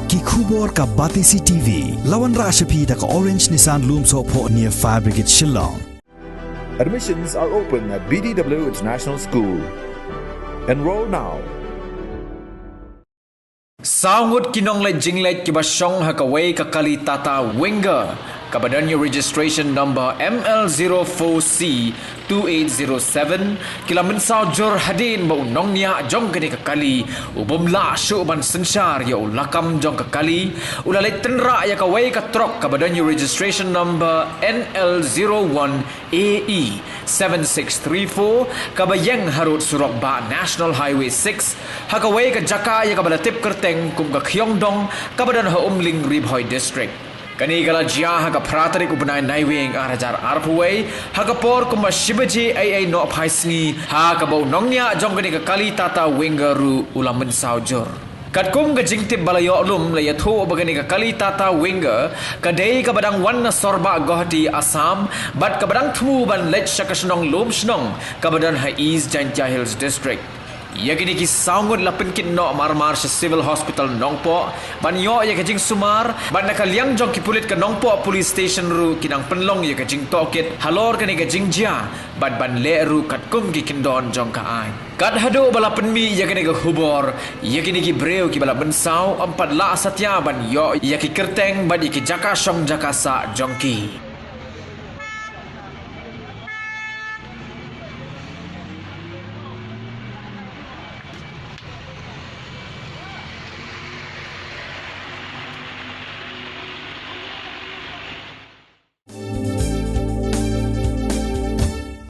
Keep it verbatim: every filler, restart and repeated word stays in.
Ki khubor ka Batesi T V. La wanrah sha phi da ka Orange Nissan Lumsohphoh near Fire Brigade Shillong. Admissions are open at B D W International School. Enroll now. Saw ngut ki nongleit jingleit kiba shong ha kawei ka kali Tata Winger kaba don ïa registration number M L zero four C two eight zero seven ki la mynsaw jur hadien ba u nongñiah jong kane ka kali u bym lah shuh ban synshar ïa u lakam jong ka kali, u la leit tynrah ïa kawei ka trok kaba don ïa registration number N L zero one A E seven six three four kaba ïeng harud surok bah National Highway six ha kawei ka jaka ïa kaba la tip kyrteng kum ka Khiongdong kaba don ha Umling, Ri Bhoi District. Kane ka la jia ha ka phra tarik u bnai Naiwieng ar hajar arphew wei ha ka por kumba shi baje eiei nohphai sngi ha kaba u nongñiah jong kane ka kali Tata Winger ruh u la mynsaw jur. Katkum ka jingtip ba la ïoh lum la ïathuh ba kane ka kali Tata Winger ka dei kaba dang wan na sorbah Guwahati, Assam bad kaba dang thmu ban leit sha ka shnong Lumshnong kaba don ha East Jaintia Hills District. Ïa kine ki saw ngut la pynkit noh marmar sha Civil Hospital Nongpoh ban ïoh ïa ka jingsumar bad na ka liang jong ki pulit ka Nongpoh Police Station ruh ki nang pynlong ïa ka jingtohkit halor kane ka jingjia bad ban leh ruh katkum ki kyndon jong ka aiñ. Kat haduh ba la pynmih ïa kane ka khubor, ïa kine ki briew kiba la mynsaw ym pat lah satia ban ïoh ïa ki kyrteng bad ïa ki jaka shong jaka sah jong ki.